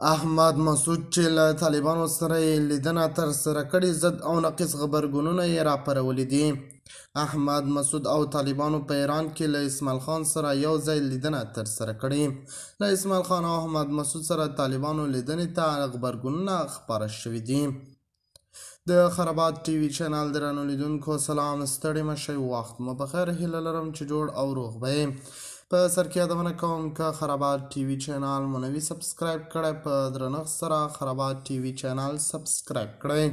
احمد مسعود چې له طالبانو سره یې لیدنه ترسره کړې، ضد او نقیض غبرګونونه یې راپارولي دي. احمد مسعود او طالبانو په ایران کې له اسماعیل خان سره یو ځای لیدنه ترسره کړې. له اسماعیل خان او احمد مسعود سره طالبانو لیدنې ته غبرګونونه خپاره شوي دي. د خرابات ټي وي چینل درنو لیدونکو سلام، ستړي مه شئ، وخت مو پخیر، هیله لرم چې جوړ او روغ به یې. په سر کې یادونه کوم که خرابات ټي وي چینل مو نه وي سبسکرایب کړی، په درنښت سره خرابات ټي وي چینل سبسکرایب کړئ.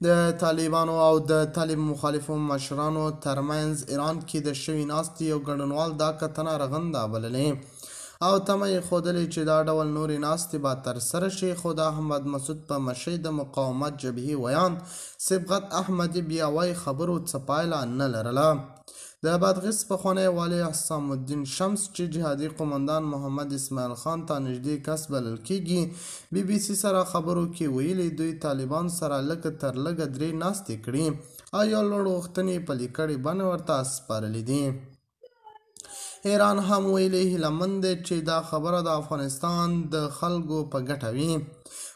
د طالبانو او د طالب مخالفو مشرانو ترمنځ ایران کې د شوي ناستې یو ګډونوال دا کتنه رغنده بللې او تمه یې ښودلې چې دا ډول نورې ناستې به ترسره شي. خو د احمد مسعود په مشرۍ د مقاومت جبهې ویاند صبغت احمدي بیا وایي خبرو څه پایله نه لرله. د بادغیس پخوانی والي حسام الدین شمس چې جهادي قومندان محمد اسماعیل خان ته نږدې کس بلل کیږي، بي بي سي سره خبرو کې ویلي دوی طالبان سره لږ تر لږه 3 ناستې کړي او یو لړ غوښتنې په لیکلې بڼه ورته سپارلې دي. ایران هم ویلي هیله مند دی چې دا خبره د افغانستان د خلکو په ګټه وي.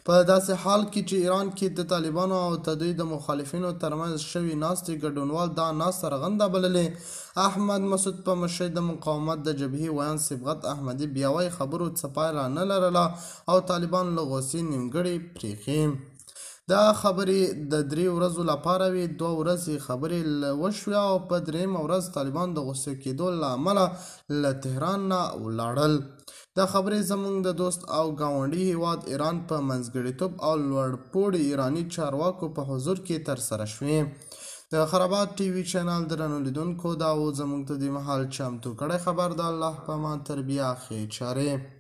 په داسې حال کې چې ایران کې د طالبانو او د دوی د مخالفینو ترمنځ شوي ناستې ګډونوال دا ناسته رغنده بللې، احمد مسعود په مشرۍ د مقاومت د جبهې ویاند صبغت احمدي بیا وایي خبرو څه پایله نه لرله او طالبان له غوسې نیمګړي پرېښي. دا خبرې د 3 ورځو لپاره وې، 2 ورځې خبرې وشوې او په درېیمه ورځ طالبان د غوسه کېدو له امله له تهران نه ولاړل. دا خبرې زموږ د دوست او ګاونډي هیواد ایران په منځګړیتوب او لوړپوړي ایراني چارواکو په حضور کې ترسره شوې. د خرابات ټي وي چینل درنو لیدونکو، دا و زموږ ته دې مهال چمتو کړی خبر. د الله په امان، تر بیا ښې چارې.